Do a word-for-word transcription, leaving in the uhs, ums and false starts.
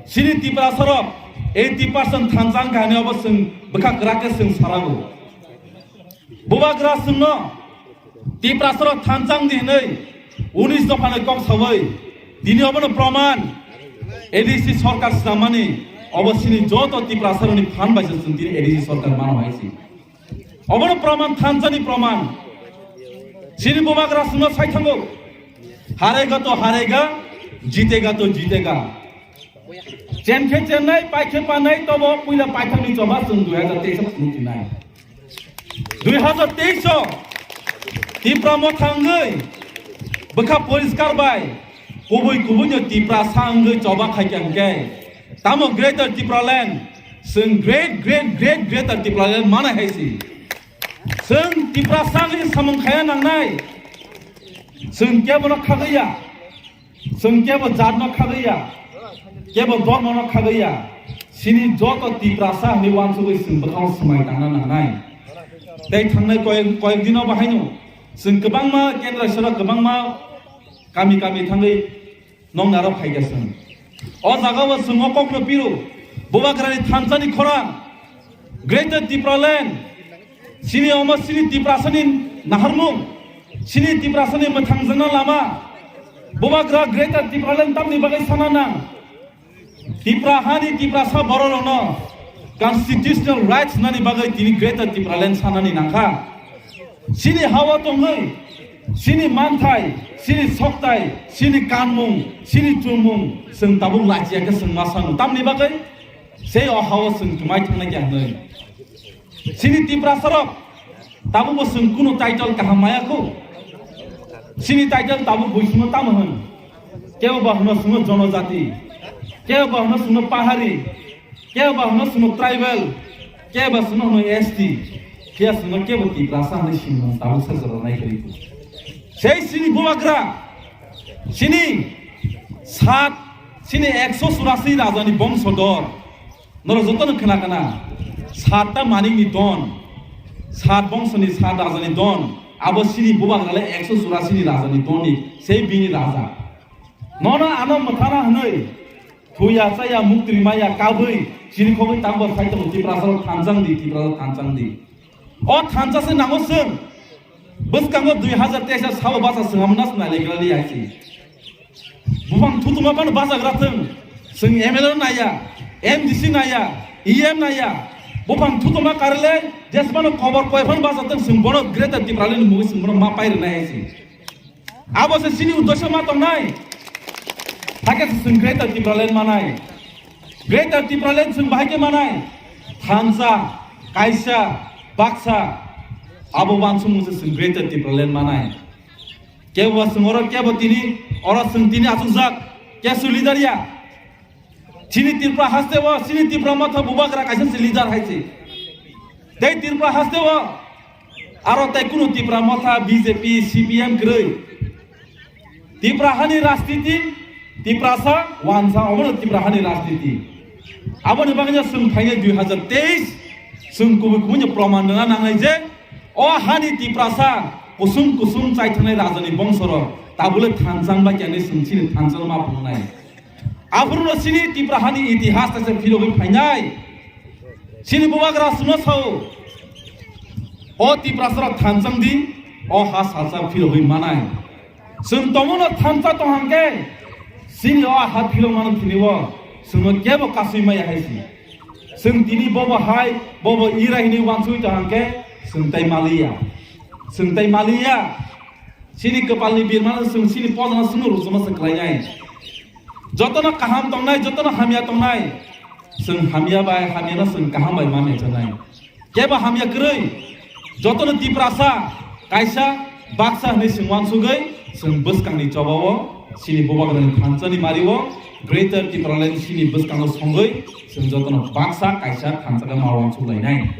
Chini Tiprasarok eighty percent thansa wngkha hinwi obo chwng bwkha kwrak khe chwng salago. Bubagra chwngno Tiprasarok thansa wngdi hinwi unis dophani kok sawi tini obono proman A D C sorkar swnamani obo chini joto Tiprasarokni phan bai se chwng tini A D C sorkar mano hai se. Obono proman, thansani proman. Chini Bubagra chwngno sai thango. Harega to harega, jitega to jitega. Chen khe chennai, pai khe panai, tobo puila paithakni choba chwng dui hajar teis o phunukhinai. Dui hajar teis o Tipra Motha wngwi bwkha poriskar bai kubui kubui no Tiprasa wngwi choba khaikha hwnkhe tamo Greater Tipraland, chwng great, great, great, Greater Tipraland mana hai si. Chwng Tiprasa wngwi samung khaya nangnai. Chwng kebono khagwi ya. Chwng kebo jatno khagwi ya, kebo dhormono khagwi ya, chini joto Tiprasa hinwi uansugwi chwng bwkhao swmai tangna nangnai. Tei thangnai koyek, koyek dino bahaino chwng kwbangma kendra sora kwbangma kami kami thangwi noknarok phaikha chwng. O jagao chwng o kokno piro, Bubagrani thansani khorang, Greater Tipraland, chini omo chini Tiprasani naharmung, chini Tiprasani mwthangjakna lama, Bubagra Greater Tipraland tamni bagwi sana nang. Tipra hani Tiprasa bororokno constitutional rights nani bagwi tini Greater Tipraland sanani nangkha. Chini hawa tongwi, chini manthai, chini soktai, chini kanmung, chini chumung, chwng tabuk lachiya khe chwng ma sanu. Tamni bagwi sei o hao chwng kwmai thangnai khe hwnwi. Chini Tiprasarok tabukbo chwng kunu title kaham maya kho. Chini title tabuk bui swngo tamo hwn. Kebo ba hwno swngo jonojati, kebo ba hwno swngo pahari, kebo ba hwno swngo tribal, kebo ba swngo hwno S T. Phiya swngo kebo Tiprasa hwnwi swngmung tabuk sa jora nai kwrwi kho. Sei chini Bubagra, chini sat, chini ekso churasi rajani bongso dor. Norok jotono khna khna, satta manikni don, sat bongsoni, sat rajani don, abo chini Bubagrale ekso churasi ni rajani donni, sei bini raja. Nono ano mwthana hwnwi, thuya chaya, muktri maya, kabwi, chini khogwi tangbo sai tongo, Tiprasarok thansa wngdi, Tiprasarok thansa wngdi. O thansa se nango chwng. Bwskango dui hajar teis o sabo basa chwng amo nasnai legrali hai se. Buphang thutuma phano bachagra thwng. Chwng M L A naiya, M D C naiya, E M naiya. Buphang thutuma karele jesmano kobor koi phano bacha thwng, chwng bono Greater Tipraland ni mugwi chwng bono ma pairwnai hai se. Abo se chini uddesho ma tongnai. Hakhe se chwng Greater Tipraland manai. Greater Tipraland chwng bahai khe manai. Thansa, kaisa, baksa. Abo wansukmung se chwng Greater Tipraland manai. Kebo chwng oro kebo tini, oro chwng tini achukjak. Kesu leader ya. Chini Tripura haste o, chini Tripura Motha Bubagra kaisa se leader hai se. Tei Tripura haste o aro tei kunu Tripura Motha, B J P, C P M kwrwi. Tripura hani rajniti, Tiprasa wansa omono Tripura hani rajniti. Aboni bagwino chwng phainai dui hajar teis, chwng kubui kubui ni proman rwna nangnai je o hani Tiprasa kusum kusum chaithangnai rajani bongsorok tabule thansa wngba khe ani chwng chini thansa ma phunuknai. Aphuru no chini Tripura hani itihas ta se philogwi phainai. Chini Bubagra chwngno sao, o Tiprasarok thansa wngdi, o ha salsa philogwi manai. Chwng tongmano thansa tong hangkhe, chini o ha philok mano thini o, chwngno kebo kasui maya hai si. Chwng tini bobo hai, bobo ira hinwi wansui tong hangkhe, chwng tai maliya. Chwng tai maliya. Chini kwpalni birmano chwng chini pojano chwngno rwchapma se khlainai. Jotono kaham tongnai, jotono hamya tongnai. Chwng hamya bai, hamyano chwng kaham bai ma mechanai. Kebo hamya kwrwi, jotono Tiprasa, kaisa, baksa hwnwi chwng wansugwi, chwng bwskangni chobao, chini Bubagrani thansani mario, Greater Tipraland chini bwskango songwi, chwng jotono baksa, kaisa, thansa khe ma wansuglainai.